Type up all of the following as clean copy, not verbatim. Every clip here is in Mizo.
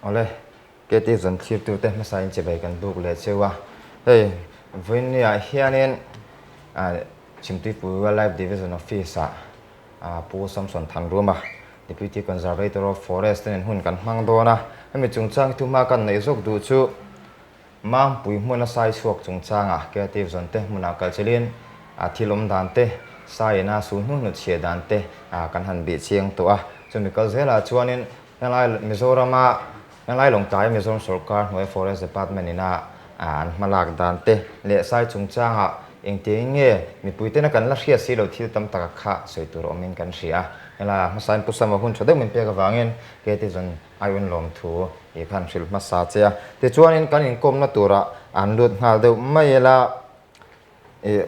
Awle, KT zawn thlirtute hmasa in chibai kan buk leh cheu a. Hei, vawiinniah hianin Chhimtuipui Wildlife Division Office-ah Pu Samson Thanruma, Deputy Conservator of Forest te nen hun kan hmang dawn a. Hemi chungchang hi thuhma kan neih zawk duh chu Mangpui hmuna sai chhuak chungchanga Creative Zone te hmunah kal chelin thil awm dan te, saiin a su hnu hnu chhiah dan te kan han bih chiang tawh a. Chumi kal zelah chuanin helai Mizorama helai Lawngtlai Mizoram sawrkar hnuai Forest Department ina an hmalak dan te leh sai chungchanga engtiangin nge mipui tena kan la hriat si lo thil tam taka kha sawi tur awmin kan hria a. Helaiah hmasain Pu Sama hun tha deuh min pek avangin Creative Zone Aiun lawmthu i khan hrilh hmasa che a. Tichuanin kan inkawmna turah an lut nghal deuh mai ila i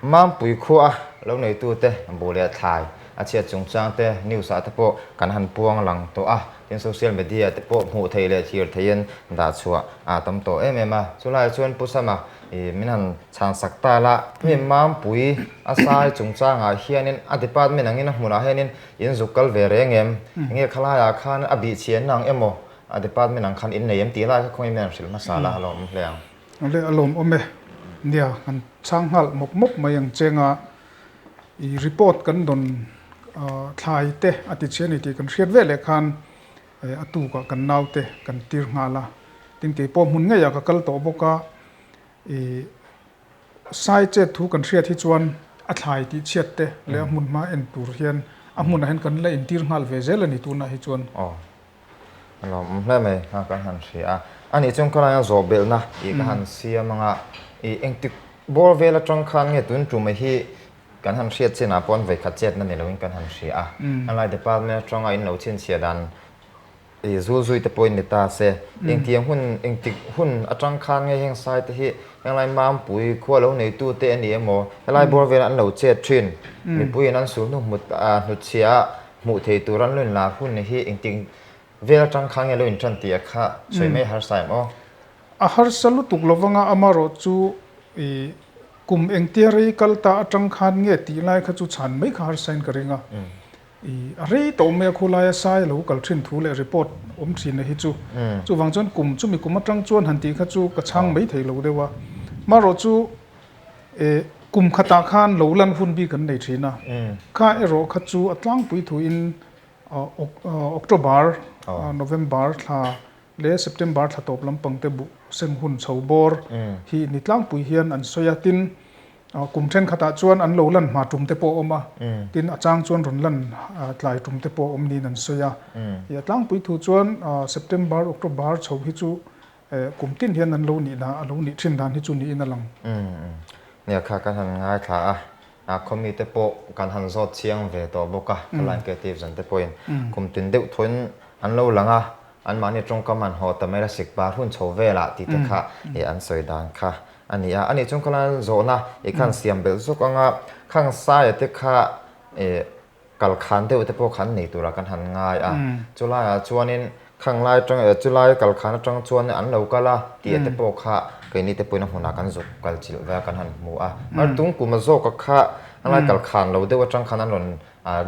Mampui khua lo neitute bu leh thlai a chhiat chungchang te news ah te pawh kan han puang lang tawh a. Tin social media te pawh hmuh theih leh thlir theihin dah chhuah a tam tawh em em a. Chulaiah chuan Pu Sama i min han chhan sak ta la, mi Mampui a sai chungchangah hianin a department angin a hmunah hianin In zuk kal ve reng em? Enge khalaiah khan a bih chhian ang emaw a department ang khan in nei em tih lai kha khawngaih mian hrilh hmasa la a lawmawm hle ang. Awle a lawmawm e. Nia kan chhang nghal mawp mawp mai ang chenga i report kan dawn thlai te a ti chhian ni tih kan hriat ve leh khan a tukah kan naute kan tir nghal a. Tin keipawh hmun ngeiah ka kal tawh bawk a i Sai chet thu kan hriat hi chuan a thlai tih chhiat te leh a hmun hma en tur hian a hmunah hian kan la intir nghal ve zel a ni tunah hi chuan. Aw a lawmawm hle mai kha kan han hria a, anih chuan khawlaia zawh belhna tih ka han siam anga ih engtik bawr vel atang khan nge tun tumah hi kan han hriat chinah pawh an vawikhat chetna ni loin kan han hria a, helai department atanga in lo chhinchhiah dan I zul zui te pawhin ni ta se, engtiang hun, engtik hun atang khan nge heng sai te hi henglai Mampui khua lo neitu te a ni emaw, helai bawr velah an lo chet thin, mipuiin an sul hnu hmut hnutchhia a hmuh thei tur an lo inlar hun hi engtik vel atang khan nge lo intan tih a kha sawi mai harsa em aw? A harsa lutuk lovanga amarawhchu i kum engtia rei kal ta atang khan nge tih lai kha chu chhan mai kha harsa in ka ring a. I a rei tawh mai a khulaia sai lo kal thin thu leh report awm thin a hi chu. Chuvang chuan kum chumi kum atang chuan han tih kha chu ka chhang mai thei lo deuh a. Marawh chu e kum khatah khan lo lan hun bik an nei thin a. Kha erawh kha chu a tlangpui thuin October, November thla leh September thla tawp lampang te buh seng hun chho bawr hi ni tlangpui hian an sawi a. Tin, Kum thenkhatah chuan an lo lan hma tum te pawh a awm a, tin a chang chuan rawn lan tlai tum te pawh a awm niin an sawi a. I a tlangpui thu chuan September, October chho hi chu kum tin hian an lo nih dan, a lo nih thin dan hi chu niin a lang. Nia kha kan han ngaithla a, a khaw mite pawh kan han zawt chiang ve tawh bawk a, khawlai creative zan te pawhin kum tin deuh thawin an lo lang a, anmahni tawngkam han haw ta mai la sikpar hun chho velah tih te kha an sawi dan kha A ni a, ani chung khalan zawhna i khan siam belh zawk ang a, khang saia te kha ih kal khan deuh te pawh khan nei turah kan han ngai a, chulaiah chuanin khang lai atang chulai kal khan atang chuan an lo kal a tih te pawh kha keini te pawhin a hmunah kan zuk kal chilh ve a kan han hmu a, mar tung kum a zawk a kha a lai kal khan lo deuh atang khan an rawn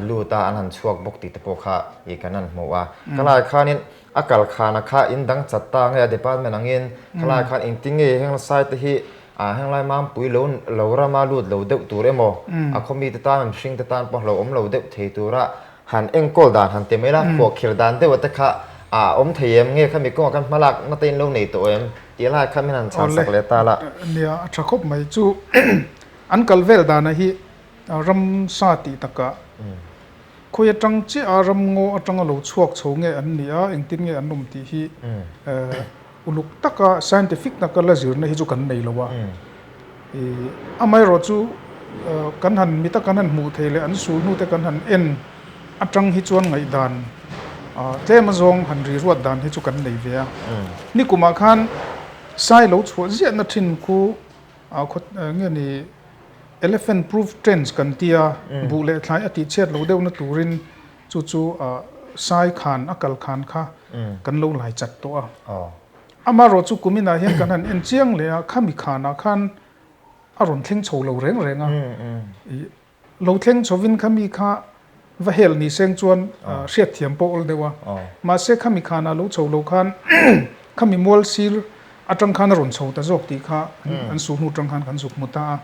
lut a an han chhuak bawk tih te pawh kha ih kan han hmu a, khalaiah khanin A kal khana kha in dang chat ta nge a department angin khalai khan engtin nge heng sai te hi ah henglai mampui lo lo rama lut lo deuh tur emaw a khaw mite tan mihring te tan pawh lo awm lo deuh thei tura han enkawl dan han ti mai la khuahkhir dan deuh te kha a awm thei em nge khami kawngah khan hmalak na te in lo nei tawh em tih lai kha min han chhan sak leh ta la. Nia a tha khawp mai chu an kal vel dana hi ramsa tih takah Khawi atang chiah a ramngaw atanga lo chhuak chho nge an nih a, engtin nge an awm tih hi uluk taka scientific taka la zirna hi chu kan nei lo a. Amaherawh chu kan han mita kan han hmuh thei leh an sul hnu te kan han en atang hi chuan ngaihdan tlem azawng han ri ruat dan hi chu kan nei ve a. Nikumah khan sai lo chhuah ziahna thin khu nge ni Elephant proof trench kan tia, buh leh thlai a tihchhiat lo deuhna turin chu chu sai khan a kal khan kha kan lo lai chat tawh a. Amaherawh chu kuminah hian kan han en chiang leh a, khami khanah khan a rawn thleng chho lo reng reng a. Lo thleng chhovin khami kha Va hel ni seng chuan hriatthiam pawh awl deuh a. Mahse khami khanah lo chho lo khan khami mual sir atang khan a rawn chho ta zawk tih kha an su hnu atang khan kan zuk hmu ta a.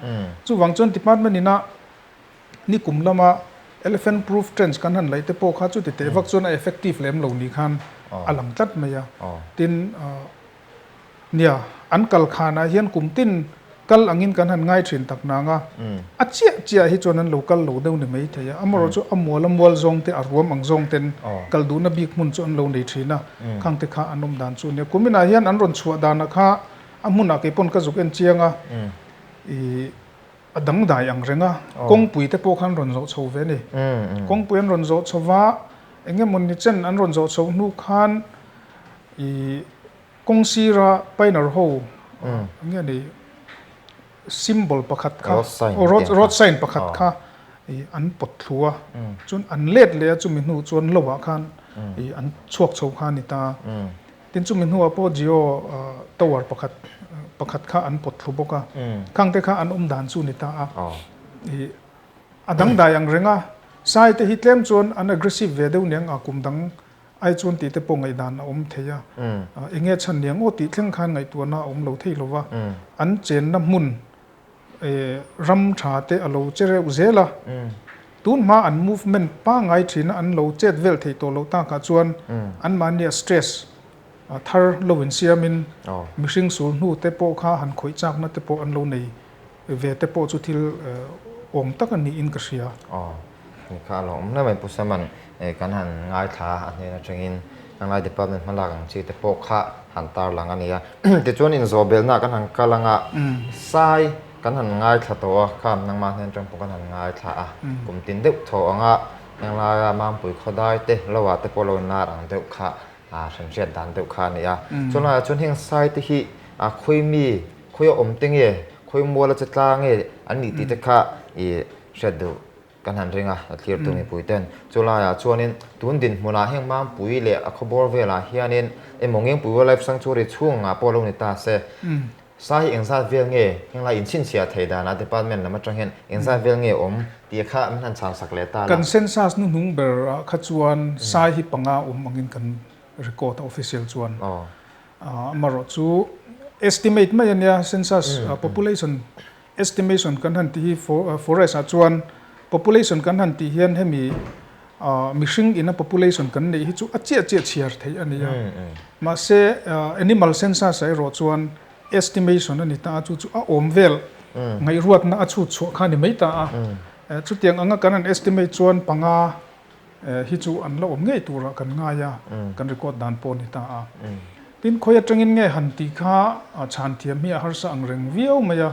Chuvang chuan department ina nikum lama elephant proof trench kan han laih te pawh kha chuti teh vak chuan a effective lem lo ni khan a lang tlat mai a. Tin. Nia, an kal khanah hian kum tin kal angin kan han ngai thin tak nang a, a chiah chiah hi chuan an lo kal lo deuh ni mai thei a, amaherawh chu a mual a mual zawng te, a ruam ang zawng ten kal duhna bik hmun chu an lo nei thin a, khang te kha an awm dan chu a nia. Kum inah hian an rawn chhuah danah kha a hmunah kei pawn ka zuk en chiang a, ih a dangdai ang reng a, kawngpui te pawh kha an rawn zawh chho ve a ni. Kawngpui an rawn zawh chho va, eng emaw ni chen an rawn zawh chho hnu khan ih Kawng sira pioneer ho nge ni symbol pakhat kha road sign pakhat kha an pawt thlu a, chuan an let leh a chumi hnu chuan lo ah khan an chhuak chho kha a ni ta. Tin chumi hnuah pawh Jio tower pakhat pakhat kha an pawt thlu bawk a, khang te kha an awm dan chu a ni ta a. A dangdai ang reng a, sai te hi tlem chuan an aggressive ve deuh niang a kum dang Ai chuan tih te pawh ngaihdan a awm thei a, eng nge chhan niang aw tih thleng khan ngaihtuahna a awm lo thei lo va, an chenna hmun ram tha te a lo che reuh zel a, tun hma an movement pangngai thina an lo chet vel thei tawh loh takah chuan anmahnia stress thar lo insiamin mihring sul hnu te pawh kha han khawih chakna te pawh an lo nei ve te pawh chu thil awm tak a niin ka hria. Aw, ni kha a lo awm hle mai Pu Saman, kan han ngaithla a hnen atangin Nganglai Department hmalak ang chi te pawh kha han tarlang a ni a. Tichuan inzawhbelna kan han kal anga sai kan han ngaithla tawh a, kha nangmah hnen atang pawh kan han ngaithla a, kum tin deuh thaw anga Nganglai-a Mampui Khawdai te, Loa te pawh lo inlar ang deuh kha a hran hriat dan deuh kha a ni a. Chulaiah chuan heng sai te hi a khawi mi, khawi a awm te nge, khawi mual a che tla nge an nih tih te kha i hriat duh kan han ring a, a thlirtu mipui ten. Chulaiah chuanin tun dinhmunah heng Mampui leh a khawbawr velah hianin emaw Ngengpui Wildlife Sanctuary chhungah pawh lo ni ta se, Sa hi engzat vel nge henglai inchhinchhiah thei danah department lam atang hian engzat vel nge awm tih kha min han chhan sak leh ta la. Kan census hnuhnung ber ah kha chuan sai hi panga awm angin kan record a official chuan. Amaherawh chu estimate mai a nia census population estimation kan han tih hi forest ah chuan population kan han tih hian hemi mihring ina population kan neih hi chu a chiah chiah chhiar theih a ni a. Mahse animal census ah erawh chuan estimation a ni ta a, chu chu a awm vel ngaihruatna a chhut chhuah kha a ni mai ta a. Chutiang anga kan han estimate chuan panga hi chu an la awm ngei turah kan ngai a, kan record dan pawh a ni ta a. Tin, khawi atangin nge han tih kha chhan thiam hi a harsa ang reng viau mai a.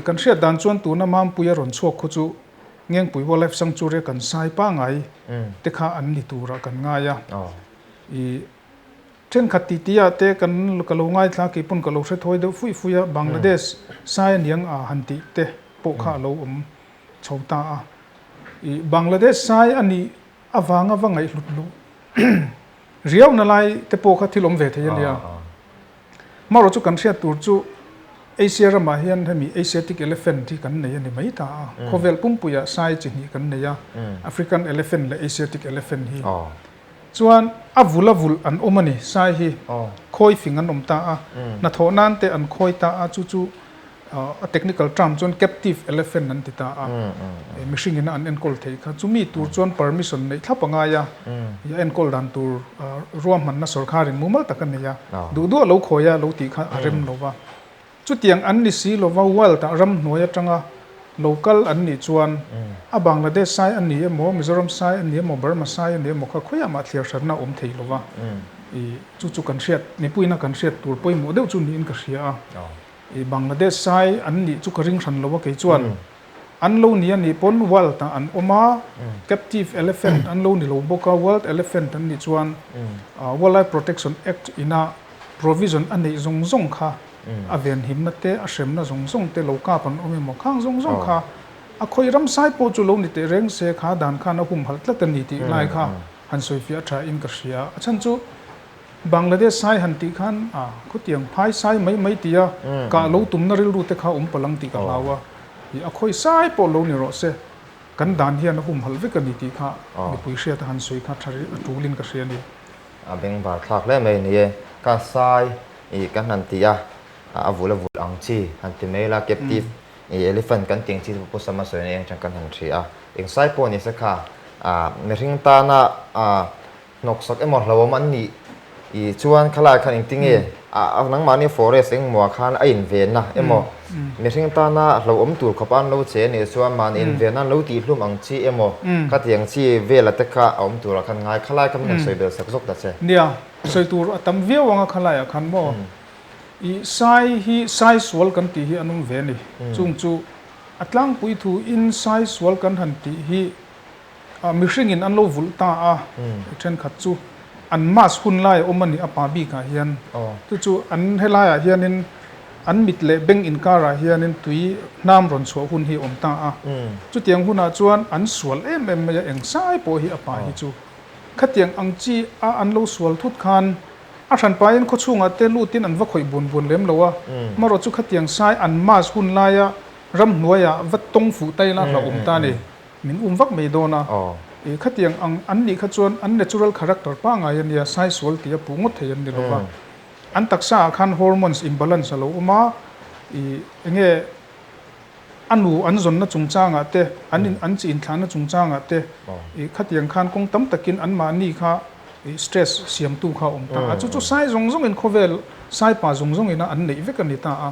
Kan hriat dan chuan tuna Mampui a rawn chhuak khu chu Ngengpui Wildlife Sanctuary a kan sai pangai te kha an ni turah kan ngai a. I thenkhat tih tih ah te kan ka lo ngaithla a, keipawn ka lo hre thawi deuh fuih fuih a, Bangladesh sai aniang a han tih te pawh kha a lo awm chho ta a. I Bangladesh sai a nih avanga va ngaihhlut luh riauna lai te pawh kha thil awm ve thei a nia. Marawh chu kan hriat tur chu Asia ramah hian hemi Asiatic elephant hi kan nei a ni mai ta a. Khawvel pumpuiah sai chi hnih kan nei a, African elephant leh Asiatic elephant hi. Chuan a vul a vulh an awm a ni, sai hi khawi fing an awm ta a, hnathawh nan te an khawi ta a, chu chu a technical term chuan captive elephant an ti ta a, mihring ina an enkawl theih kha. Chumi tur chuan permission neih thlap a ngai a, a enkawl dan tur ruahmanna sawrkharin mumal tak a nei a, duh duh a lo khawi a lo tih kha a rem lo va. Chutiang an ni si lova wild ah ramhnuai atanga lo kal an nih chuan a Bangladesh sai a ni emaw, Mizoram sai a ni emaw, Burma sai a ni emaw kha khawiah mah thliar hranna a awm thei lova, chu chu kan hriat, mipuiina kan hriat tur pawimawh deuh chu niin ka hria a. I Bangladesh sai an nih chu ka ring hran lo a kei chuan an lo ni a nih pawn wild ah an awm a, captive elephant an lo ni lo bawk a, wild elephant an nih chuan Wildlife Protection Act ina provision a neih zawng zawng kha a venhimna te a hremna zawng zawng te lo kap an awm emaw khang zawng zawng kha a khawi ram sai pawh chu lo ni teh reng se kha dan khan a humhalh tlat a ni tih lai kha han sawifiah tha in ka hria a chhan chu Bangladesh sai han tih khan a khawtiang phai sai mai mai tia kah lo tumna rilru te kha awm palang tih ka hlau a, i a khawi sai pawh lo ni rawh se. Kan dan hian a humhalh vek a ni tih kha mipui hriat a han sawi kha tha a tulin ka hria a ni. A bengvar thlak hle mai ni e. Ka sai ih kan han ti a, a vul a vul ang chi han ti mai la, captive ih elephant kan tih ang chi te pawh sama sawi na eng atang kan han hria a. Eng sai pawh ni se kha ah mihring tana ah Hnawksak emaw hlauhawm an nih i chuan khalai khan engtinge a nangmahni forest engmaw ah khan a invenna emaw mihring tana hlauhawm tur khawpa an lo che anih chuan mahni invenna an lo tihhlum ang chi emaw khatiang chi vela te kha a awm turah khan ngai khalai kha min han sawi belh sak zawk ta che. Nia, sawi tur a tam viau anga khalai ah khan maw i sai hi sai sual kan tih hi an awm ve a ni. Chung chu a tlangpui thu in sai sual kan han tih hi Mihringin an lo vulh ta a, thenkhat chu an mass hun lai a awm a ni a pa bikah hian. Chu chu an helaiah hianin an mit leh beng inkarah hianin tui hnam rawn chhuah hun hi a awm ta a. Chutiang hunah chuan an sual em em mai a, eng sai pawh hi a pa hi chu. Khatiang ang chi a an lo sual thut khan a hran pahin khawchhungah te lutin an va khawih buan buan lem lo a. Marawh chu khatiang sai an mass hun laia ramhnuaiah va tawng fuh ta ila hlauhawm ta a ni. Min um vak mai dawn a, i khatiang ang an nih kha chuan an natural character pangngai a nia, saisual tih a puh ngawt thei an ni lo va. An taksa ah khan hormones imbalance a lo awm a, i enge a nu an zawnna chungchangah te, an in an chi inthlahna chungchangah te, i khatiang khan kawng tam takin anmahni kha i stress siamtu kha a awm ta a. Chu chu sai zawng zawngin khawvel saipa zawng zawngina an neih vek a ni ta a.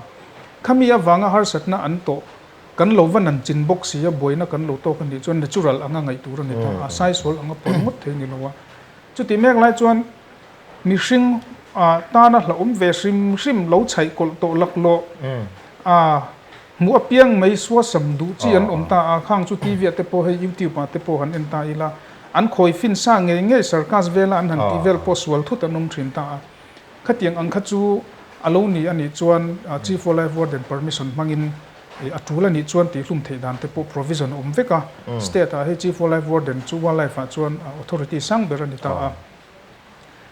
Khami avanga harsatna an tawh Kan lo va nan chin bawk si a, buaina kan lo tawk a nih chuan natural anga ngaih tur a ni ta a, saisual anga pawn ngawt thei a ni lo a. Chutih mek lai chuan mihring tana hlauhawm ve hrim hrim lo chhaih kawlh tawh laklawh a hmuh apiang mai suasam duh chi an awm ta a, khang chu TV ah te pawh hei YouTube ah te pawh han en ta ila an khawi fin sa ngei ngei circus vela an han tih vel pawh sual thut an awm thin ta a. Khatiang ang kha chu a lo ni a nih chuan Chief Wildlife Warden permission hmangin a tul a nih chuan tihhlum theih dan te pawh provision a awm vek a. State ah hei Chief Wildlife Warden chu wildlife ah chuan authority sang ber a ni ta a.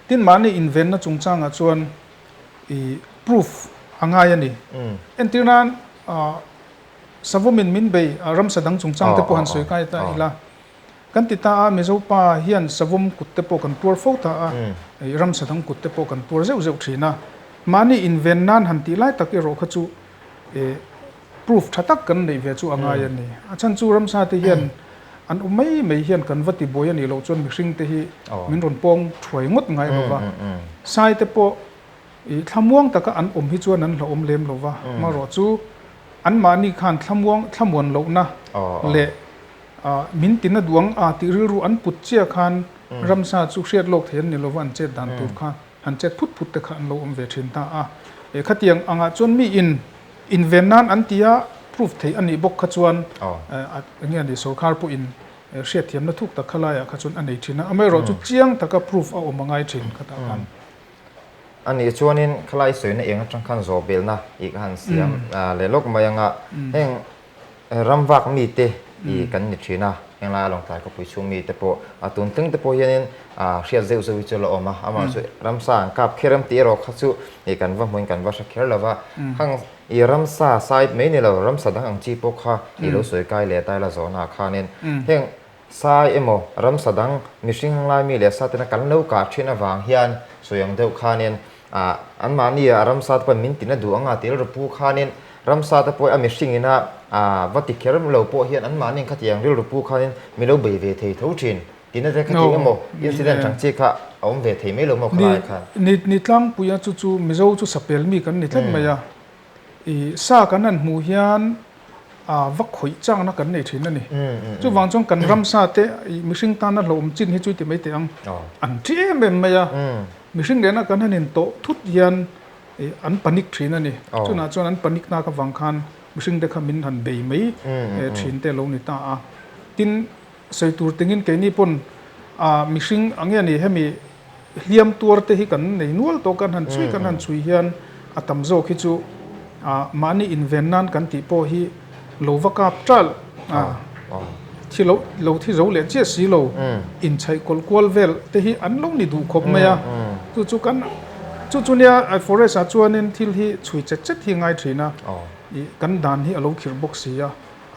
Tin mahni invenna chungchangah chuan i proof a ngai a ni. Entir nan Savawmin min bei ramsa dang chungchang te pawh han sawi kai ta ila. Kan ti ta a, Mizo pa hian savawm kut te pawh kan tuar fo ta a, ramsa dang kut te pawh kan tuar zeuh zeuh thin a. Mahni inven nan han tih lai tak erawh kha chu proof tha tak kan neih ve chu a ngai a ni. A chhan chu ramsa te hian an awm mai mai hian kan va ti buai a nih loh chuan mihring te hi min rawn pawng thuai ngawt ngai lo va. Sai te pawh thlamuang taka an awm hi chuan an hlauhawm lem lo va, amaherawh chu anmahni khan thlamuang thlamuan lohna leh Min tina duang a tih rilru an put chiah khan ramsa chu hriat lawk thei an ni lova an chet dan tur kha han chet phut phut te kha an lo awm ve thin ta a. E khatiang angah chuan mi in inven nan an tia proof theih a nih bawk kha chuan eng nge ni sorkar pawhin hriatthiamna thuk tak kha laiah kha chuan a nei thin a. Amaherawhchu chiang taka proof a awm a ngai thin khatah khan. A nih chuanin khalai sawina eng atang khan zawh belhna ih ka han siam leh lawk mai anga heng Ram vak mite i kan ni thin a, henglai a Lawngtlai khawpui chhung mite pawh a tun tling te pawh hianin hriat zeuh zeuh hi chu a la awm a, amah chu ramsa an kap kher em tih erawh kha chu i kan va hmuin kan va hre kher lo va, khang i ramsa sai mai ni lo ramsa dang ang chi pawh kha i lo sawi kai leh ta ila zawhnaah khanin heng sai emaw ramsa dang mihring henglai mi leh sa tena kan lo kah thin avang hian sawi ang deuh khanin Ah, anmahni a ramsa te pawhin min tina duh anga tel ru khanin ramsa te pawh a mihring ina ah va ti kher lo pawh hian anmahni khatiang rilru pu khanin mi lo bei ve thei tho thin. Tina te khatiang emaw incident ang chi kha a awm ve thei mai lo maw khalai khan. Ni ni tlangpuia chu chu Mizo chu sapel mi kan ni tlat mai a. I sa kan han hmuh hian a va khawih changna kan nei thin a ni. Chuvang chuan kan ramsa te i mihring tana hlauhawm chin hi chu i ti mai teh ang. An thi em em mai a. Mihring lehna kan han intawh thut hian i an panic thin a ni. Chunah chuan an panic nak avang khan mihring te kha min han bei mai thin te a lo ni ta a. Tin, sawi tur tingin keini pawn a mihring ang nge ni hemi Hliam tuar te hi kan nei nual tawh kan han chhui kan han chhui hian a tam zawk hi chu mahni inven nan kan tih pawh hi lo va kap ṭal a, thi lo lo thi zo leh chiah si lo inchhaih kawlh kual vel te hi an lo ni duh khawp mai a, chu chu kan chu chu nia forest ah chuanin thil hi chhui chet chet hi ngai thin a, ih kan dan hi a lo khirh bawk si a,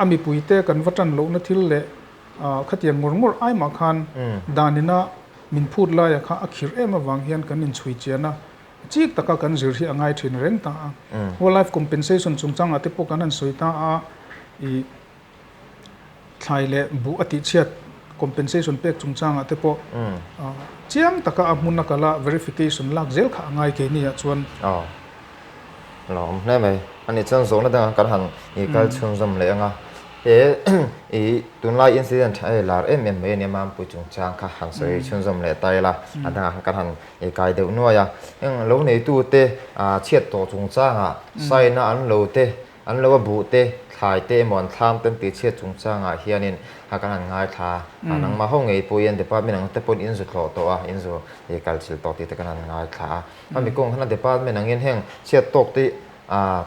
a mipui te kan va ṭan lohna thil leh. Khatiang ngawr ngawr ai mah khan danina min phut laia kha a khirh em avang hian kan inchhui chian a, chik taka kan zir hi a ngai thin reng ta a. Wildlife compensation chungchangah te pawh kan han sawi ta a, ih thlai leh buh a tihchhiat compensation pek chungchangah te pawh chiang taka a hmun a kal a verification lak zel kha a ngai keini ah chuan. Aw lawm hle mai. Ani chuan zawhna dangah kan han ih kal chhunzawm leh ang a. He ih tunlai incident hei lar em em mai a nia Mampui chungchang kha han sawi chhunzawm leh ta ila a dangah khan kan han ih kai deuh nuai a. Heng lo neitute chhiat tawh chungchangah sign a an lo te An lo a buh te, thlai te emaw an thlam te an tihchhiat chungchangah hianin ha kan han ngaithla a, nangmah ho ngei pawhin department ang te pawhin in zu thlawh tawh a, in zu i kal chilh tawh tih te kan han ngaithla a. Khami kawng khan a department angin heng chhiat tawk te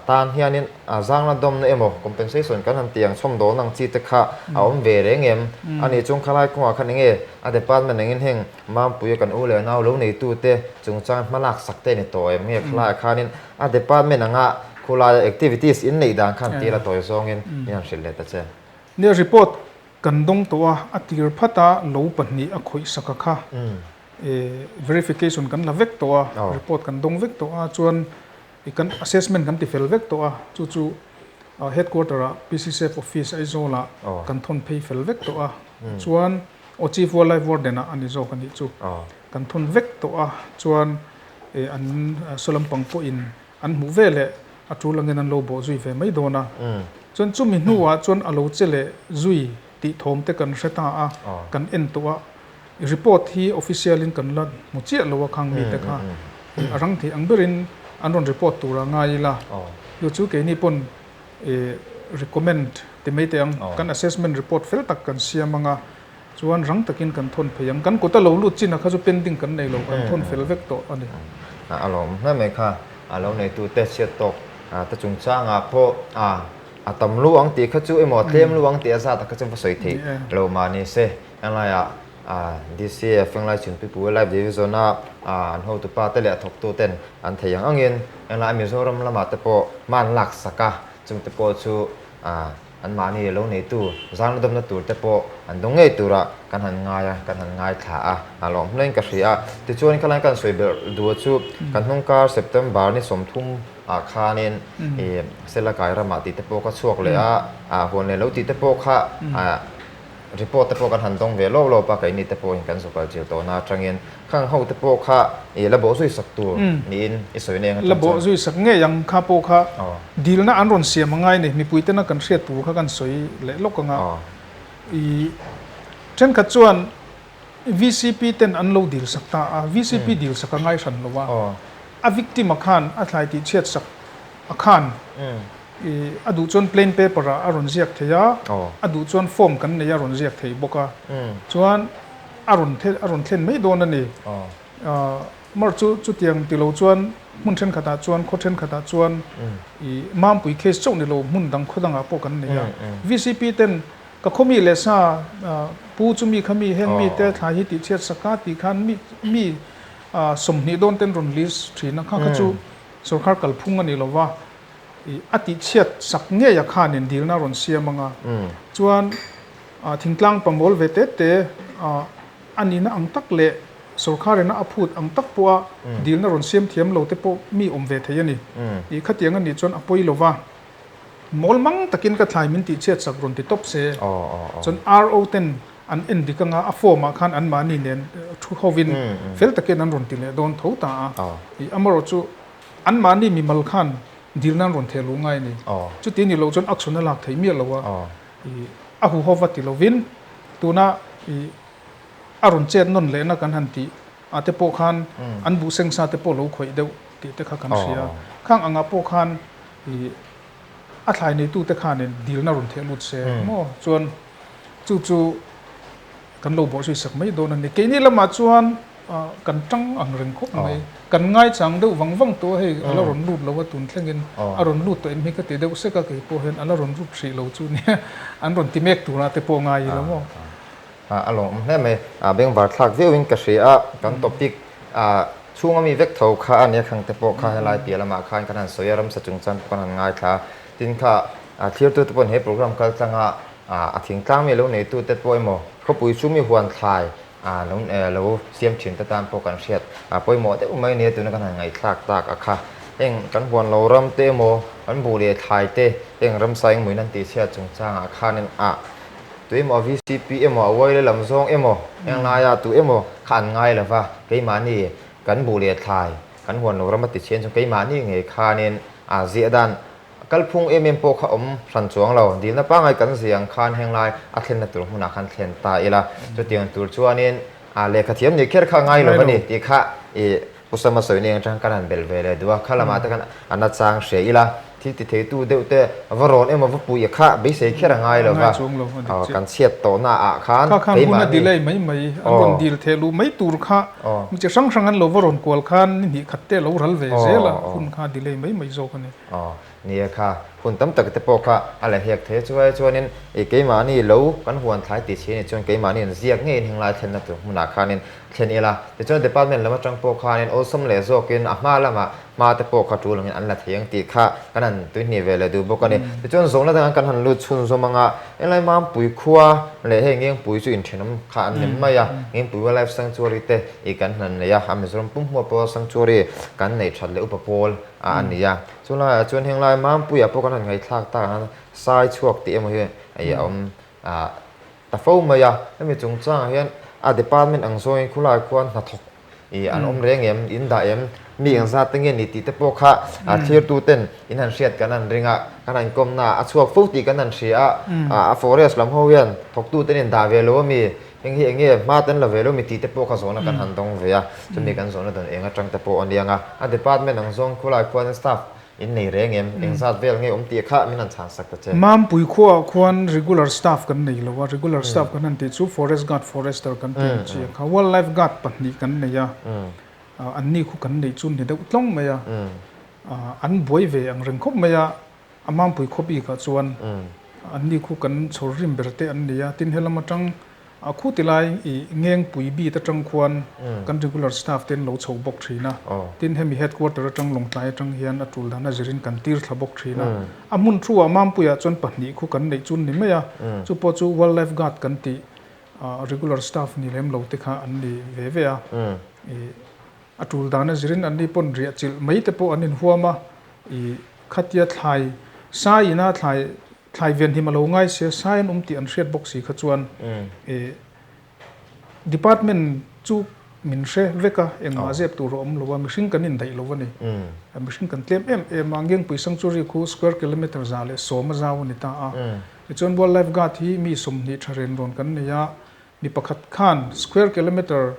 tan hianin zangna dawmna emaw compensation kan han tih ang chhawmdawlna ang chi te kha a awm ve reng em? Ani chung khalai kawngah khan enge a department angin heng Mampuia kan u leh nau lo neitute chungchang hmalak sak te a ni tawh em? Nge khalaiah khanin a department anga khulaia activities in neih dan khan tir a tawi zawngin min han hrilh leh ta che. Nia report kan dawng tawh a, a tir phat a lo pahnih a khawih sak a kha verification kan la vek tawh a, report kan dawng vek tawh a chuan i kan assessment kan ti fel vek tawh a, chu chu headquarter ah PCCF office Aizawl ah kan thawn phei fel vek tawh a, chuan aw Chief Wildlife Warden ah a ni zawk a nih chu kan thawn vek tawh a, chuan an saw lampang pawhin an hmuh ve leh a tul angin an lo bawh zui ve mai dawn a, chuan chumi hnuah chuan a lo che leh zui tih thawm te kan hre ta a, kan en tawh a, report hi official in kan la hmu chiah lo a khang mite kha a rang thei ang berin an rawn report tur a ngai ila, chu chu keini pawn recommend ti mai teh ang, kan assessment report fel tak kan siam ang a, chuan rang takin kan thawn phei ang, kan kut a lo lut chin a kha chu pending kan nei lo, kan thawn fel vek tawh a ni. A lawm hle mai kha, a lo neitute chhiat tawk te chungchangah pawh a. A tam lu ang tih kha chu emaw a tlem lu ang tih a zat a kha chu va sawi theih lo mah ni se. Englaiah DCF Englai Chhunpipu Life Division a an hotupa te leh a thawktu ten an thei ang angin englai Mizoram lamah te pawh hma an lak sak a, chungte pawh chu anmahni lo neitu zangna dawmna tur te pawh an dawng ngei turah kan han ngai a, kan han ngaithla a, a lawm hlein ka hria a. Tichuan khalai kan sawi belh duh chu kan hnungkar September ni 30 ah khanin i Sela kai ramah tih te pawh ka chhuak leh a, ah huan leh lo tih te pawh kha ah report te pawh kan han dawng ve lawp lawp a, keini te pawhin kan zukal chil tawhna atangin khang ho te pawh kha i la bawh zui sak tur niin i sawi na eng atang chuan. La bawh zui sak ngei ang kha pawh kha dilna an rawn siam a ngai ni, mipui tena kan hriat tur kha kan sawi leh lawk ang a, i thenkhat chuan VCP ten an lo dil sak ta a, VCP dil sak a ngai hran lo a, a victim a khan a thlai tih chhiat sak a khan i a duh chuan plain paper ah a rawn ziak thei a, a duh chuan form kan nei a rawn ziak thei bawk a, chuan a rawn a rawn thlen mai dawn a ni. Mar chu chutiang ti lo chuan hmun thenkhatah chuan khaw thenkhatah chuan i Mampui case chauh ni lo hmun dang khaw dangah pawh kan nei a, VCP ten Ka khaw mi leh sa pu chu mi kha mi heng mi te thlai hi tih chhiat sak a tih khan mi mi 20 dawn ten rawn list thin a, kha kha chu sorkar kalphung a ni lo va, ih a tih chhiat sak ngei a khanin dilna a rawn siam ang a, chuan thingtlang pamawl ve te te a nihna ang tak leh sorkarina a phut ang tak pawha dilna rawn siam thiam lo te pawh mi awm ve thei a ni, ih khatiang a nih chuan a pawi lo va. Mawl mang takin ka thlai min tih chhiat sak rawn ti tawp se. Chuan RO ten an en dik anga a form ah khan anmahni nen thu hovin fel takin an rawn ti leh dawn tho ta a. Ih amarawh chu anmahni mimal khan dil nan rawn theh luh ngai a ni. Chuti ni loh chuan action a lak theih miah lo a. Ih a huhova ti lovin tuna ih a rawn chet nawn lehna kan han tih ah te pawh khan an buh seng sa te pawh lo khawih deuh tih te kha kan hria. Khang angah pawh khan I a thlai neitute khanin dilna rawn theh lut se maw chuan chu chu kan lo bawhzui sak mai dawn a ni. Keini lamah chuan kan tang ang reng khawp mai. Kan ngaichang deuh vang vang tawh a hei a la rawn lut lo a tun thlengin a rawn lut tawh em hi ka ti deuh sek a kei pawh hian a la rawn lut hrih lo chu nia an rawn ti mek turah te pawh ngai ila maw. A lawmawm hle mai. Bengvar thlak viauin ka hria a, kan topic chhunga mi vek tho kha a nia khang te pawh kha helai piah lamah khan kan han sawi a, ramsa chungchang pawh kan han ngaithla a. Tin kha thlirtute pawhin he program kal tlanga A thingtlang mi lo neitute pawh emaw, khawpui chu mi huan thlai lo lo siam thin te tan pawh kan hriat pawimawh deuh mai nia tuna kan han ngaihthlak tak a kha. Heng kan huan lo ram te emaw, kan buh leh thlai te heng ramsa engmawin an tihchhiat chungchangah khanin a tu emaw a VCP emaw a uai leh lam zawng emaw heng laia tu emaw kha an ngai lova keimahni kan buh leh thlai kan huan lo ram a tichhian chu keimahni ngei khanin a ziah dan Kalphung em em pawh kha awm hran chuang lo. Dilna pangngai kan zia ang khan henglai a thlenna tur hmunah khan thlen ta ila. Chutiang tur chuanin lehkha thiam nih kher kha ngai lo a ni tih kha i Pu Sama sawi nen atang kan han belh ve leh duh a. Kha lamah te khan a nachang hria ila. Thil ti theitu deuh te va rawn emaw va puih kha beisei kher a ngai lo va. Kan chhiat tawhna ah khan Kha khan hun a delay mai mai an rawn dil theh luh mai tur kha mi chi hrang hrang an lo va rawn kual khan ni hnih khat te a lo ral ve zel a, hun kha delay mai mai zawk a ni. Aw, nia kha, hun tam tak te pawh kha a la hek thei a, chuai chuanin i keimahni lo kan huan thlai tih chhi a nih chuan keimahni an ziak ngeiin henglai thlenna tur hmunah khanin thlen ila, tichuan department lam atang pawh khanin awlsam leh zawkin a hma lamah hma te pawh kha tul angin an la thei ang tih kha kan han tuihnih ve leh duh bawk a ni. Tichuan zawhna dangah kan han lut chhunzawm anga henglai Mampui khua leh hei Ngengpui chu inthenawm kha an nem mai a, Ngengpui Wildlife Sanctuary te i kan han nei a, a Mizoram pum hmuah pawh sanctuary kan neih that leh upa pawl a a ni a. Chu laiah chuan heng lai Mampuia pawh kan han ngaihthlak tak ang a, sai chhuak tih emaw hi a awm ta fo mai a. Hemi chungchangah hian a department ang zawngin khulaiah khuan hnathawk ih an awm reng em, in dah em, mi engzat te nge ni tih te pawh kha thlirtu ten in han hriat kan han ring a, kan han inkawmna a chhuak fo tih kan han hria a, a forest lam ho hian thawktu ten in dah ve lo ami, Heng hi enge hma ten la ve lo mi tih te pawh kha zawhna kan han dawng ve a, chumi kan zawhna dawn eng atang te pawh a niang a, a department ang zawng khulai khuan staff in nei reng em, eng zat vel nge awm tih kha min han chhan sak ta che. Mampui khuaah khuan regular staff kan nei lo a, regular staff kan han tih chu forest guard, forester kan tih ang chi a kha, wildlife guard pahnih kan nei a, anni khu kan neih chu ni deuh tlawng mai a, an buai ve ang reng khawp mai a, A Mampui khaw bikah chuan anni khu kan chhawr rim ber te an ni a, tin helam atang a khu ti lai i Ngengpui bit atang khuan kan regular staff te an lo chho bawk thin a, tin hemi headquarter atang Lawngtlai atang hian a tul dan a zirin kan tir thla bawk thin a. A hmun thu ah Mampuiah chuan pahnih khu kan neih chu ni mai a, chu pawh chu wildlife guard kan tih regular staff ni lem lo te kha an ni ve ve a, i a tul dan a zirin anni pawn riah chilh mai te pawh an inhuam a, i Khatia thlai sai ina thlai thlai venhim a lo ngai sia, sai an awm tih an hriat bawk si kha chuan i department chu min hre vek a, engmah zep tur a awm lo a, mihring kan indaih lo a ni. Mihring kan tlem em em a, Ngengpui Sanctuary khu square kilometre 110 a zau a ni ta a. Tichuan Wildlife Guard hi mi 20 tha ren rawn kan nei a, mi pakhat khan square kilometre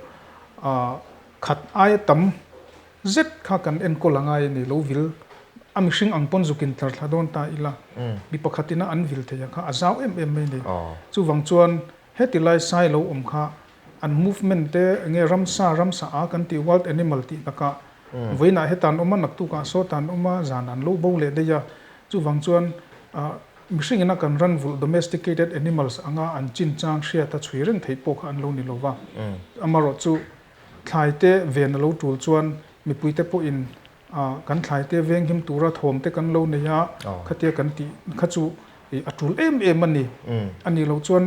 khat aia tam Zet kha kan enkawl a ngai a ni lo vil a mihring ang pawn zuk in tlar thla dawn ta ila mi pakhat ina an vil thei ang kha a zau em em mai ni. Chuvang chuan heti lai sai lo awm kha an movement te enge ramsa ramsa a kan tih wild animal tih takah vawiinah heta an awm a naktukah sawta an awm a zan an lo bo leh daih a chuvang chuan mihring ina kan ran vulh domesticated animals anga an chinchang hriat a chhui reng theih pawh kha an lo ni lova amarawh chu Thlai te ven a lo tul chuan mipui te pawhin kan thlai te venghim tura thawm te kan lo nei a, khatia kan tih kha chu a tul em em a ni. A nih loh chuan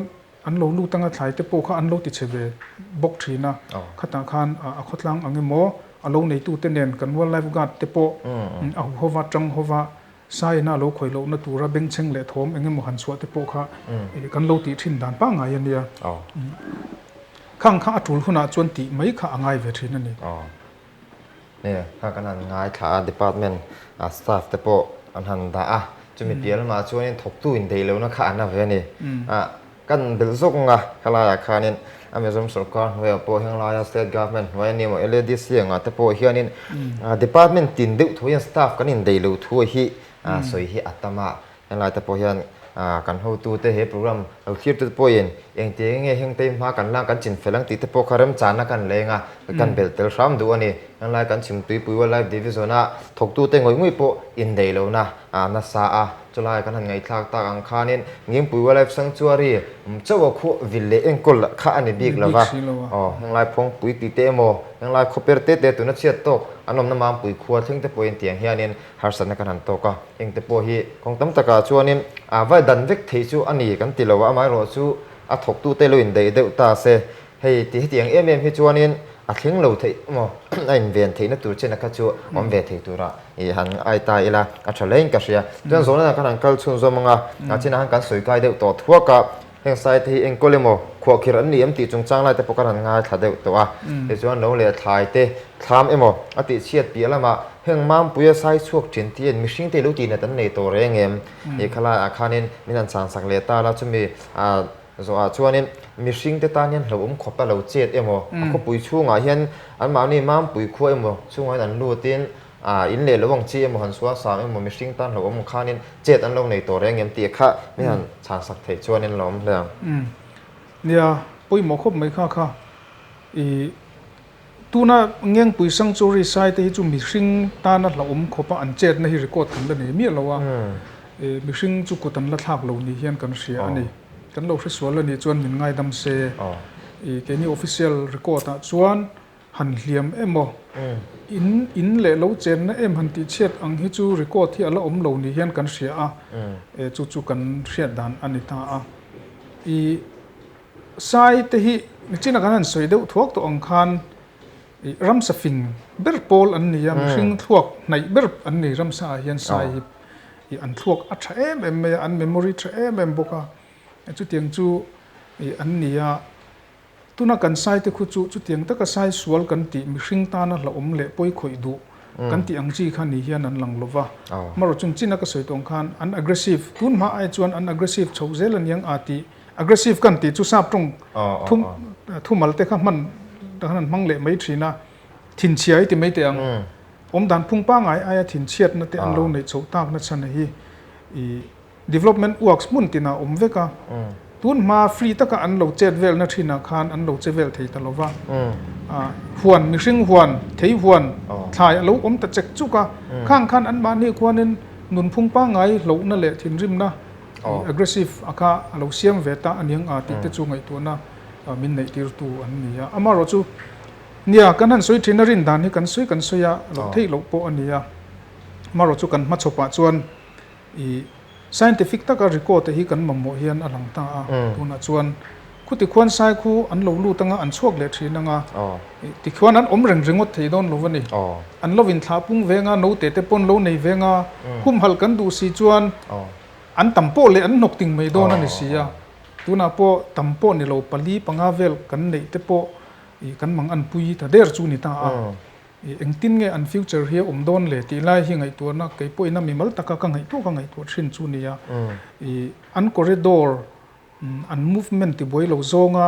an lo lut anga thlai te pawh kha an lo ti chhe ve bawk thin a, khatah khan a khawtlang ang emaw a lo neitu te nen kan wildlife guard te pawh a huhova tang hova Saina lo khawih lohna tura bengchheng leh thawm eng emaw han chhuah te pawh kha kan lo tih thin dan pangngai a nia. Khang kha a tul hunah chuan tih mai kha a ngai ve thin a ni. Nia, kha kan han ngaithla a, department staff te pawh an han dah a, chumi piah lamah chuanin thawktu indaih lohna kha an a ve a ni. Kan belh zawk ang a, helaiah khanin a Mizoram sorkar hnuaiah pawh henglaia state government hnuai a ni emaw LADC angah te pawh hianin department tin deuh thu hian staff kan indaih lo thu hi sawi hi a tam a, henglai te pawh hian kan hotute he program lo thlirtu te pawhin engtiang nge heng te hma kan lak kan chinfel ang tih te pawh kha remchanna kan leng a, kan belh tel hram duh a ni. Henglai kan chhimtuipui Wildlife Division a thawktute ngawih ngawih pawh indaih lohna nasa a. Chulai kan han ngaihthlak tak ang khanin Ngengpui Wildlife Sanctuary chauh a khuh vil leh enkawl kha a ni bik lo va. Aw, henglai phawngpui tih te emaw, henglai khawper te te tuna chhiat tawk an awmna Mampui khua thleng te pawhin tiang hianin harsatna kan han tawk a. Heng te pawh hi kawng tam takah chuanin a vai dan vek theih chu a ni kan ti lo a, amaherawhchu a thawktute lo indaih deuh ta se. Hei ti hetiang em em hi chuanin a thleng lo theih emaw a inven theihna tur chena kha chu awm ve thei tura i han ai ta ila a tha hlein ka hria. Chuan zawhna khan han kal chhunzawm anga a chinah khan kan sawi kai deuh tawh thuak a, heng sai te hi enkawl emaw khuahkhirh an ni em tih chungchang lai te pawh kan han ngaithla deuh tawh a. Tichuan lo leh thlai te thlam emaw a tihchhiat piah lamah heng Mampuia sai chhuak thin te hian mihring te lo tihnat an nei tawh reng em? Tih khalaiah khanin min han chhangsak leh ta la chumi Zawhah chuanin mihringte tan hian hlauhawm khawp a lo chet emaw, a khawpui chhungah hian anmahni Mampui khua emaw chhungah hian an lutin in leh lo ang chi emaw han sual sang emaw mihring tan hlauhawm ang khanin chet an lo nei tawh reng em tih kha min han chhan sak theih chuanin lo awm hle ang. Nia, pawimawh khawp mai kha kha. I tuna Ngengpui Sanctuary sai te hi chu mihring tana hlauhawm khawpa an chetna hi record kan la nei miah lo a, mihring chu kut an la thlak lo ni hian kan hria a ni. Kan lo hresual a nih chuan min ngaidam se. I keini official record ah chuan han hliam emaw in in leh lo chenna em han tih chhiat ang hi chu record hi a la awm lo ni hian kan hria a, chu chu kan hriat dan a ni ta a. I sai te hi nichina kan han sawi deuh thuak tawh ang khan i ramsa fing ber pawl an ni a, mihring thluak hnaih ber an ni ramsa ah hian sai hi. I an thluak a tha em em mai a, an memory tha em em bawk a, chutiang chu i an ni a. Tuna kan sai te khu chu chutiang taka sai sual kan tih mihring tana hlauhawm leh pawi khawih duh kan tih ang chi kha ni hian an lang lo va. Amaherawh chung china ka sawi tawng khan an aggressive, tun hma ai chuan an aggressive chho zel aniang a tih, aggressive kan tih chu sap tawng thumal te kha hman khan an hmang leh mai thin a, thinchhia i ti mai teh ang. Awmdan phung pangngai aia thinchhiatna te an lo neih chhoh takna chhan hi i development works hmun tinah a awm vek a. Tun hma free taka an lo chet velna thinah khan an lo che vel thei ta lo va. Huan, mihring huan, thei huan, thlai a lo awm ta chek chuk a. Khang khan anmahni khuanin nunphung pangngai hlauhna leh thinrimna aggressive a kha a lo siam ve ta aniang a tih te chu ngaihtuahna min neihtirtu an ni a. Amaherawhchu Nia, kan han sawi thin a rin dan hi kan sawi kan sawi a, loh theih loh pawh a ni a. Amaherawh chu kan hmachhawpah chuan i scientific taka record te hi kan mamawh hian a lang ta a. Tunah chuan khuti khuan sai khu an lo lut anga an chhuak leh thin anga tikhuan an awm reng ringawt thei dawn lo a ni. An lo inthlah pung veng a, note te pawn lo nei veng a, humhalh kan duh si chuan an tam pawh leh an hnawk ting mai dawn a ni si a. Tunah pawh tam pawh ni lo pali panga vel kan neih te pawh I kan mang an pui ta der chu ni ta a, i engtin nge an future hi a awm dawn le tih lai hi ngaihtuahna kei pawhin a mimal taka ka ngaihtuah ka ngaihtuah thin chu nia. I an corridor an movement ti buai lo zawnga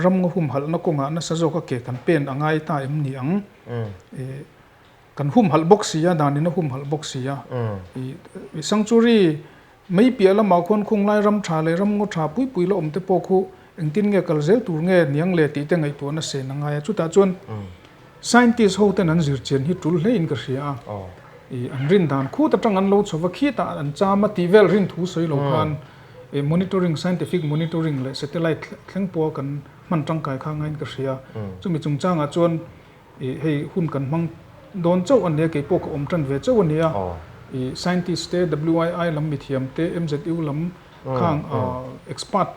ram nga humhalhna kawngah nasa zawka ke kan pen a ngai ta em ni ang? I kan humhalh bawk si a, danin a humhalh bawk si a. I sanctuary Mei piah lamah khuan khunglai ram tha leh ram ngaw tha pui pui la awm te pawh khu engtin nge kal zel tur nge niang le tih te ngaihtuahna sen a ngai a. Chutah chuan scientist ho ten an zir chian hi tul hlein ka hria a. I an rin dan khut atang an lo chho va khitah an cham a tih vel rin thu sawi lo khan monitoring, scientific monitoring leh satellite thleng pawha kan hman tangkai kha ngaiin ka hria. Chumi chungchangah chuan I hei hun kan hmang dawn chauh a nia, kei pawh ka awm tan ve chauh a nia. I scientist te, WII lam mithiam te, MZU lam khang expert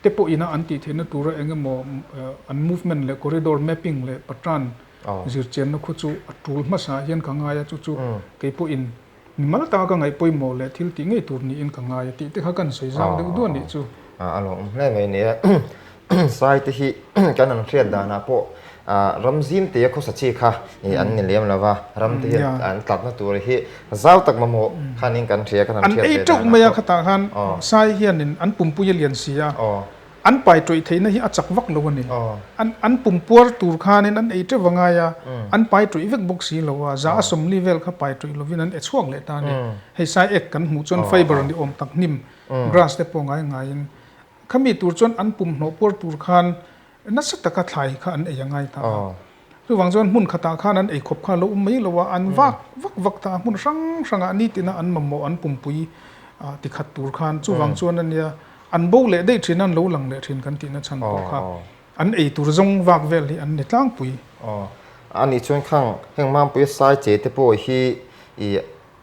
te pawh ina an tih theihna tura eng emaw an movement leh corridor mapping leh pattern zirchianna khu chu a tul hmasa hian ka ngai a, chu chu kei pawhin mimal taka ka ngaih pawimawh leh thil tih ngei tur niin ka ngai a tih te kha kan sawi zau deuh duah nih chu. A lawmawm hle mai nia. Sai te hi kan an hriat danah pawh ram zim te khawsa chi kha an ni lem lova, ram te hi an tlatna tur hi zau tak mamawh khanin kan hria kan han hriat ve danah pawh. An ei teuh mai a khatah khan sai hianin an pumpui a lian si a. An pai tawih theihna hi a chak vak lo a ni. An an pum puar tur khanin an ei teuh a ngai a, an pai tawih vek bawk si lo a, za a sawmli vel kha pai tawih lovin an e chhuak leh ta a ni. Hei sai ek kan hmuh chuan fiber ni awm tak hnim, grass te pawh ngai ngaiin khami tur chuan an pum hnawh puar tur khan nasa taka thlai kha an ei a ngai ta a. Chuvang chuan hmun khatah khan an eikhawp kha a lo awm mai lo a, an vak vak vak ta a, hmun hrang hrangah nitina an mamawh an pumpui. Ti khat tur khan chuvang chuan a nia an bo leh daih thin a, an lo lang leh thin kan tihna chhan pawh kha an ei tur zawng vak vel hi an ni tlangpui. Aw, a nih chuan khang heng Mampuia sai che te pawh hi ih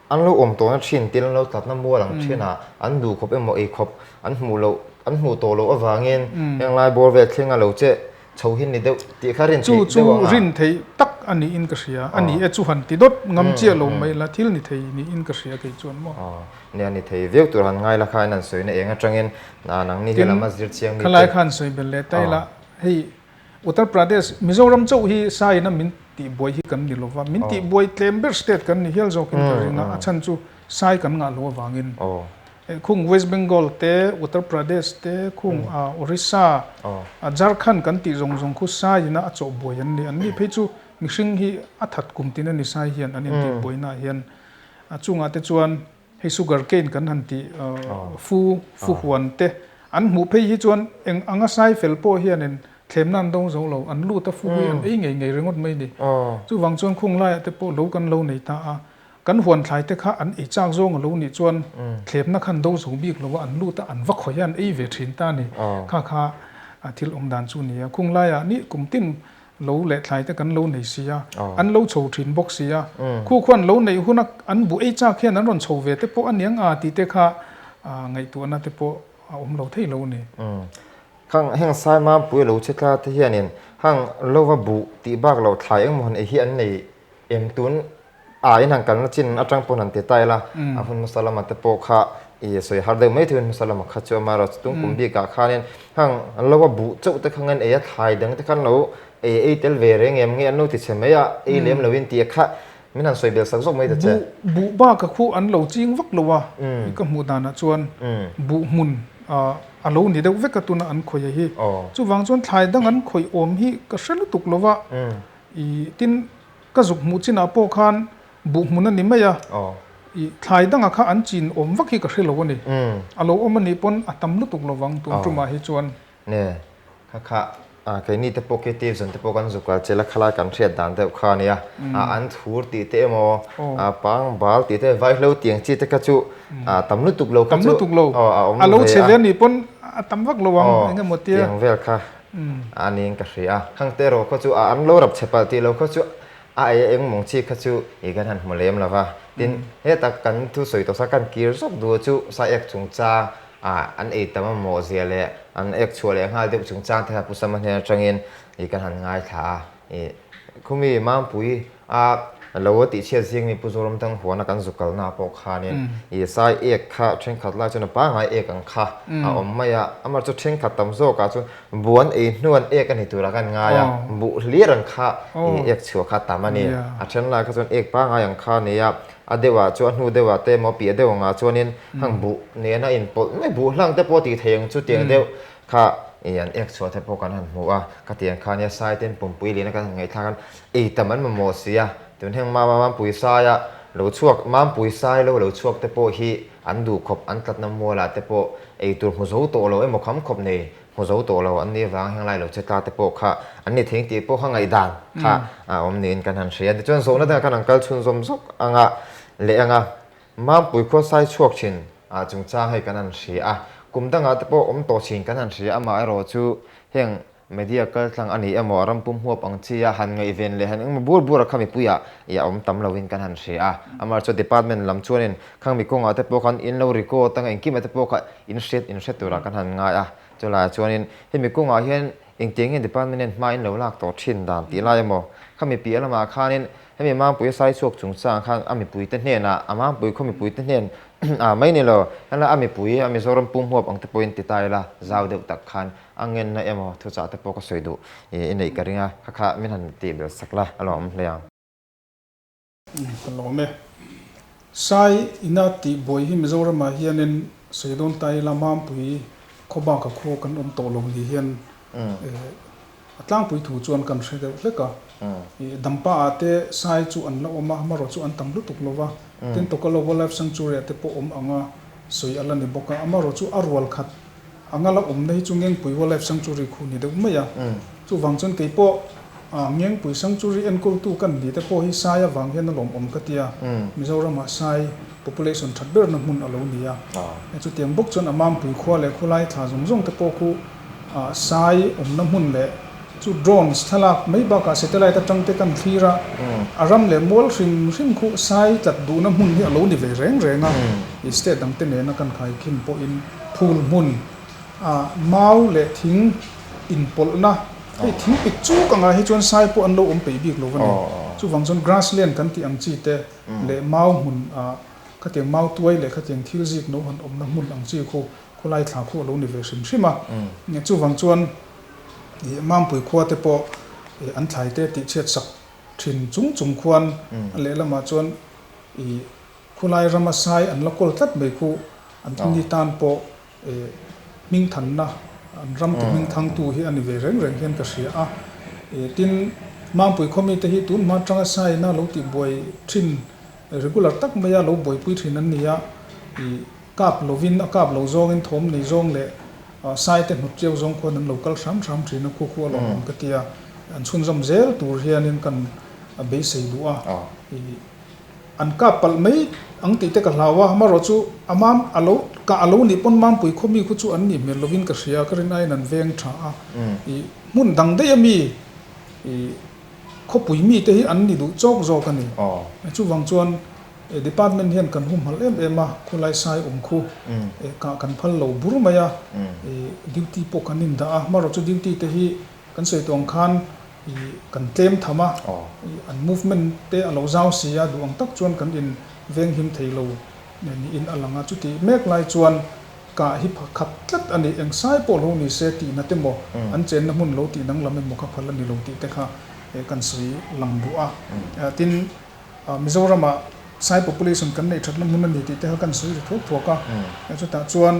an lo awm tawhna thin tel an lo tlatna mual ang thin a, an duh khawp emaw ei khawp an hmuh loh an hmuh tawh loh avangin heng lai bawr vel thleng a lo che Chho hi ni deuh tih kha rin theih deuh ang a. Chu chu rin theih tak a niin ka hria. A ni e chu han ti dawt ngam chiah lo mai la, thil ni thei niin ka hria kei chuan maw. Aw, nia ni thei viau tur han ngai la kha in an sawina eng atangin nangni hi lam a zir chiang mi te. Khalai khan sawi belh leh ta ila, hei Uttar Pradesh, Mizoram chauh hi saiin a min tihbuai hi kan ni lova, min tihbuai tlem ber state kan ni hial zawkin ka ring a, a chhan chu sai kan ngah loh avangin. Khung West Bengal te, Uttar Pradesh te, khung Orissa, Jharkhand kan tih zawng zawng khu sai ina a chawh buai an ni. An ni phei chu mihring hi a that kum tin a ni sai hian an intih buaina ah hian. A chungah te chuan hei sugar cane kan han tih fu, fu huan te an hmuh phei hi chuan eng anga sai fel pawh hianin thlemna an dawng zo lo, an lut a fu hi an ei ngei ngei ringawt mai ni. Chuvang chuan khung laiah te pawh lo kan lo nei ta a. Kan huan thlai te kha an ei chak zawng a lo nih chuan thlepna khan do zo bik lo a, an lut a, an va khawih a, an ei ve thin ta a ni. Kha kha thil awm dan chu ni a. Khung laiah ni kum tin lo leh thlai te kan lo nei si a, an lo chho thin bawk si a. Khu khuan lo neih huna an buh ei chak hian an rawn chho ve te pawh a niang a tih te kha ngaihtuahna te pawh a awm lo thei lo a ni. Khang heng Saimampuia lo che tla te hianin hang lova buh tih bak lo thlai engmaw han ei hi an nei em tun A in han kalna chin atang pawn han ti ta ila, a hun hmasa lama te pawh kha i sawi har deuh mai thei hun hmasa lama kha chu amaherawh chu tung kum bikah khanin hang an lo a buh chauh te kha ngan ei a thlai dang te khan lo ei ei tel ve reng em nge an lo ti chhe mai a ei lem loin tih kha min han sawi bel sak zawk mai ta che. Buh buh bak a khu an lo ching vak lo a i ka hmuh danah chuan buh hmun a lo ni deuh vek a tuna an khawih a hi chuvang chuan thlai dang an khawih awm hi ka hre lutuk lo va i tin Ka zuk hmuh chinah pawh khan buh hmun a ni mai a, i thlai dangah kha an chin awm vak hi ka hre lo a ni. A lo awm a nih pawn a tam lutuk lo vang tun tumah hi chuan. Ne, kha kha keini te pawh KTF zan te pawh kan zuk kal chel a, khalai kan hriat dan deuh kha a nia. An thur tih te emaw, pang bal tih te, vaihlo tiang chi te kha chu tam lutuk lo kha chu. Tam lutuk lo, a lo chhe ve a nih pawn a tam vak lo ang eng emaw tia. Tiang vel kha. A niin ka hria a, khang te erawh khaw chu a an lo rap chhe palh tih lo khaw chu a ei a eng mawng chi kha chu i kan han hmu lem lo va. Tin, heta kan thu sawi tawh sa kan kir zawk duh chu sa ek chungchang ah an ei tam a mawh zia leh an ek chhuah leh nghal deuh chungchang te kha Pu Sama hnen atangin i kan han ngaithla a. I khumi Mampui a lo a tihchhiat zing mi Pu Zoramthang huana kan zu kalna pawh khanin i sai ek kha thenkhat lai chuan a pangngai ek ang kha a awm mai a, amah chu thenkhat tam zawkah chuan buan ei hnuan ek a ni turah khan ngai a, buh hlir ang kha i ek chhuah kha tam a ni. A then lai kha chuan ek pangngai ang kha a ni a, a deuhah chu a hnu deuhah te emaw piah deuh angah chuanin hang buh nena inpawlh mai buh hlang te pawh a tih theih ang chu tiang deuh kha i an ek chhuah te pawh kan han hmu a, khatiang kha nia sai ten pumpui lian a kan han ngaihthlak a Ei tam an mamawh si a, tun heng mama Mampui saia lo chhuak, Mampui sai lo lo chhuak te pawh hi an duh khawp, an tlatna mualah te pawh ei tur hmu zo tawh lo emaw kham khawp nei hmu zo tawh lo an nih avang heng lai lo che tla te pawh kha an ni thei tih pawh kha ngaihdan kha a awm niin kan han hria. Tichuan zawhna dangah khan an kal chhunzawm zawk anga leh anga Mampui khua sai chhuak thin ah chungchang hei kan han hria a, kum dangah te pawh awm tawh thin kan han hria amaherawh chu heng Media kaltlang a ni emaw, ram pum huap ang chi a han ngaihven leh han engemaw bur bur a kha mipuiah i a awm tam loin kan han hria a. Amah chu department lam chuanin khang mi kawngah te pawh khan in lo record anga engkimah te pawh kha in hriat in hre turah kan han ngai a. Chulaiah chuanin hemi kawngah hian engtiang nge department hian hma in lo lak tawh thin dan tih lai emaw kha mipi a lamah khanin hemi Mangpui a sai chhuak chungchang khan a mipuite hnenah a Mangpui khaw mipuite hnen ah mai ni lo, hela a mipui a Mizoram pum huap ang te pawhin ti ta ila zau deuh tak khan A ngenna emaw thuchah te pawh ka sawi duh i neih ka ring a, kha kha min han tih belh sak la a lawm hle ang. Ka lawm e. Sai ina tih buai hi Mizoramah hianin sawi dawn ta ila Mampui khaw baka khaw kan awm tawh lo ni hian a tlangpui thu chuan kan hre deuh hlek a. Dampa ah te sai chu an la awm a, amarawh chu an tam lutuk lo va. Tin Tokalo Wildlife Sanctuary ah te pawh awm anga sawi a la ni bawk a, amarawh chu a rual khat A ngala awmna hi chu Ngengpui Wildlife Sanctuary khu ni deuh mai a. Chuvang chuan kei pawh Ngengpui Sanctuary enkawltu kan ni te pawh hi sai avang hian a lawmawm ka ti a. Mizoramah sai population that berna hmun a lo ni a. Chutiang bawk chuan a Mampui khua leh khawlai thla zawng zawng te pawh khu sai awmna hmun leh chu drones thlalak mai bakah satellite atang te kan thlir a, a ram leh mual hrim hrim khu sai tlat duhna hmun hi a lo ni ve reng reng a, state dang te nena kan khaikhin pawhin phul hmun mau leh thing inpawlhna hei thing pik chuk angah hi chuan sai pawh an lo awm peih bik lo a ni. Chuvang chuan grassland kan tih ang chi te leh mau hmun khatiang mau tuai leh khatiang thil zik no han awmna hmun ang chi khu khawlai thla khu a lo ni ve hrim hrim a. Chuvang chuan Mampui khua te pawh an thlai te tih chhiat sak thin chung chung khuan a lehlamah chuan khawlai rama sai an la kawl tlat mai khu an ni tan pawh hmingthanna an ram ti hmingthangtu hi a ni ve reng reng hian ka hria a. Tin, Mampui khawmite hi tun hma atanga saina lo tihbuai thin regular tak maia lo buaipui thin an ni a. Kap lovin a kap lo zawngin thawm nei zawng leh saite hnut chiau zawng khuan an lo kal hram hram thin a, khu khu a lawmawm ka ti a. An chhunzawm zel tur hianin kan beisei duh a. An kap palh mai ang tih te ka hlau a, amarawh chu a mam a lo kah a lo nih pawn Mampui khaw mi khu chu an nih hmel lovin ka hria, ka rin aiin an veng tha a, ih hmun dang daih a mi ih khawpui mi te hi an ni duh chawk zawk a ni. Chuvang chuan department hian kan humhalh em em a, khawlai sai awm khu kah kan phal lo bur mai a, ih duty pawh kan indah a, amarawh chu duty te hi Kan sawi tawh ang khan ih kan tlem tham a, ih an movement te a lo zau si a, duh ang tak chuan kan in venghim thei lo niin a lang a. Chutih mek lai chuan kah hi khat tlat a ni, eng sai pawh lo ni se tihna te maw, an chenna hmun lo tih danglam emaw kha phal a ni lo tih te kha kan sawi lang duh a. Tin, Mizoramah sai population kan neih thatna hmun a ni tih te kha kan sawi ri thuak thuak a. Chutah chuan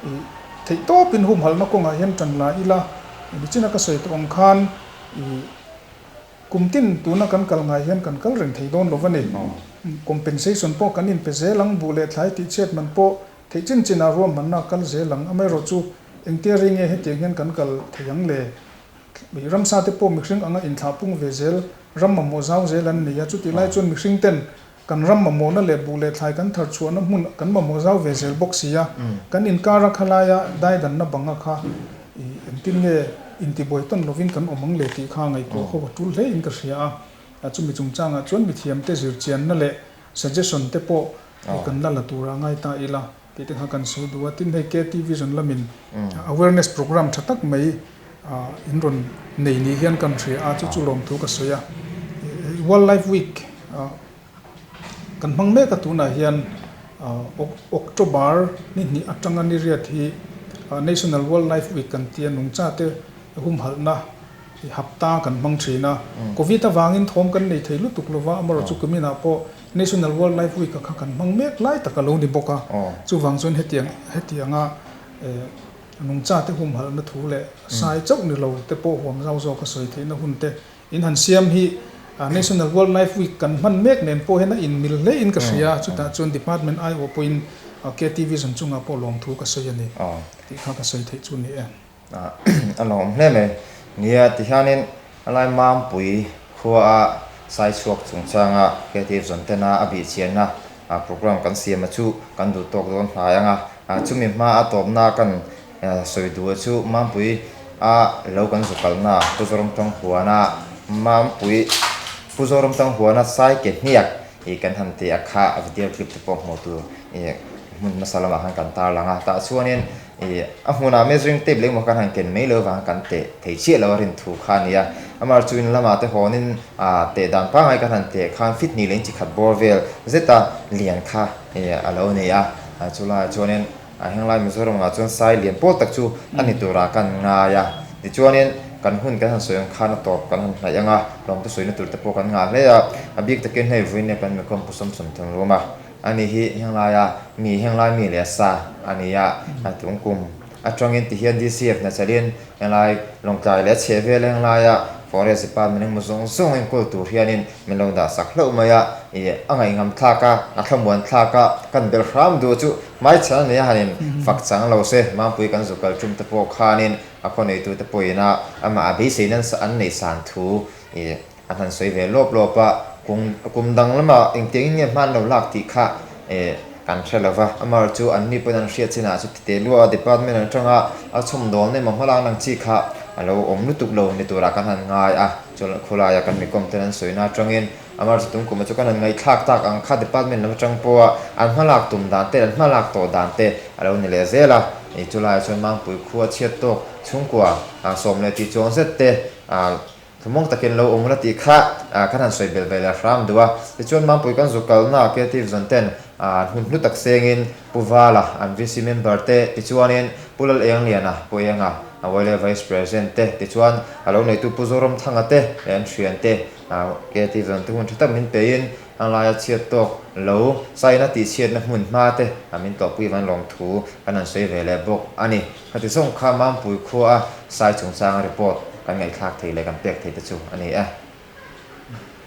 ih theihtawpin humhalhna kawngah hian tan la ila, Nichina ka sawi tawh ang khan ih kum tin tuna kan kal ngai hian kan kal reng thei dawn lo va ni. Compensation pawh kan inpe zel ang, buh leh thlai tih chhiat man pawh theih chin chinah ruahmanna a kal zel ang. Amaherawh chu engtia ri nge hetiang hian kan kal thei ang le? Ramsa te pawh mihring anga inthlah pung ve zel, ram mamawh zau zel an nei a, chutih lai chuan mihring ten Kan ram mamawhna leh buh leh thlai kan thar chhuahna hmun kan mamawh zau ve zel bawk si a, kan inkar a khalaia daidanna banga kha ih engtin nge intibuai tawn lovin kan awm ang le tih kha ngaihtuah ho a tul hle in ka hria a, chumi chungchangah chuan mithiamte zirchianna leh suggestion te pawh kan la la tura ngai ta ila tih te kha kan sawi duh a, tin hei KT Vision lamin awareness program tha tak mai in rawn nei ni hian kan hria a, chu chu lawmthu ka sawi a. Wildlife Week kan hmang mek a tunah hian October ni hnih atanga ni riat hi National Wildlife Week kan tia nungcha te humhalhna hapta kan hmang thin a. Covid avangin thawm kan nei thei lutuk lova amarawh chu kuminah pawh National Wildlife Week a kha kan hmang mek lai tak a lo ni bawk a, chuvang chuan hetiang hetianga nungcha te humhalhna thu leh sai chauh ni lo te pawh huam zau zawk a sawi theihna hun te in han siam hi National Wildlife Week kan hman mek nen pawh hian a inmil hle in ka hria a, chutah chuan Department aiawh pawhin KT Vision chungah pawh lawmthu ka sawi a ni tih kha ka sawi theih chu ni e. A lawm hle mai. Nia, tihianin a lai Mampui khuaa sai chhuak chungchanga Creative Zone tena a bihchianna program kan siam a chu kan duh tawk dawn hnai ang a. Chumi hma a tawpna kan sawi duh a chu Mampui a lo kan zu kalna Pu Zoramthang huana Mampui Pu Zoramthang huana sai ke hniak ih kan han ti a kha a video clip te pawh hmuh tur ih hmun hmasa lamah khan kan tarlang a. Tah chuanin Ih, a hmunah measuring tape leh emaw kan han ken mai lo vang kan teh thei chiah lo a rin thu kha a ni a. Amah chu in lamah te hawnin ah teh dan pangngai kan han teh khan fit hnih leh inchi khat bawr vel zeta lian kha ih a lo nei a. Chulaiah chuanin a henglai Mizoramah chuan sai lian pawl tak chu a ni turah kan ngai a. Tichuanin kan hun kan han sawi ang khan a tawp kan han hnaih ang a, lawmte sawina tur te pawh kan ngah hle a. A bik takin hei vawiin kan mikhawm pu sawm sawm thung rum a. Ani hi henglaia mi henglai mi leh sa a ni a, a tung kum atangin tihian DCF hna chalin henglai Lawngtlai leh chheh vel henglaia Forest Department engmaw zawng zawng enkawl tur hianin min lo dah sak hlauh mai a, ih a ngaihngam thlak a, a thlamuan thlak a, kan belh hram duh chu hmaichhan a nia han in fak chang lo se, Mampui kan zu kal tum te pawh khanin a khaw neitu te pawhin a amah a beiseina an neih san thu ih A han sawi ve lawp lawp a, kum kum dang lamah engtiangin nge hman lo lak tih kha Kan hre lo va, amaherawh chu an mi pawhin an hriat chinah chu ti teh luah a, department atanga a chhawmdawl nem a hmalak ang chi kha a lo awm lutuk lo ni turah kan han ngai a, chuan khawlaia kan mikawm ten an sawina atangin amaherawh chu tumkuma chu kan han ngaihthlak tak ang kha department lam atang pawha an hmalak tum dan te an hmalak tawh dan te a lo ni leh zel a, chulaiah chuan Mangpui khua chhiat tawk chhungkua 10 leh tih chuang zet te Thumawng takin lo awm la tih kha kan han sawi belh ve leh hram duh a. Tichuan Mampui kan zu kalna Creative Zone ten hmun hlu tak sengin Pu Vala an VC member te tichuanin Pu Lal Engliana, Pu Enga, YLA Vice President te tichuan a lo neitu Pu Zoramthanga te leh an thian te Creative Zone te hun tha tak min peiin a laia chhiat tawk lo saina tihchhiatna hmun hma te min tlawhpui van lawmthu kan han sawi ve leh bawk a ni. Khati zawng kha Mampui khua a Sai chungchanga report kan ngaihthlak thei leh kan pek thei te chu a ni e.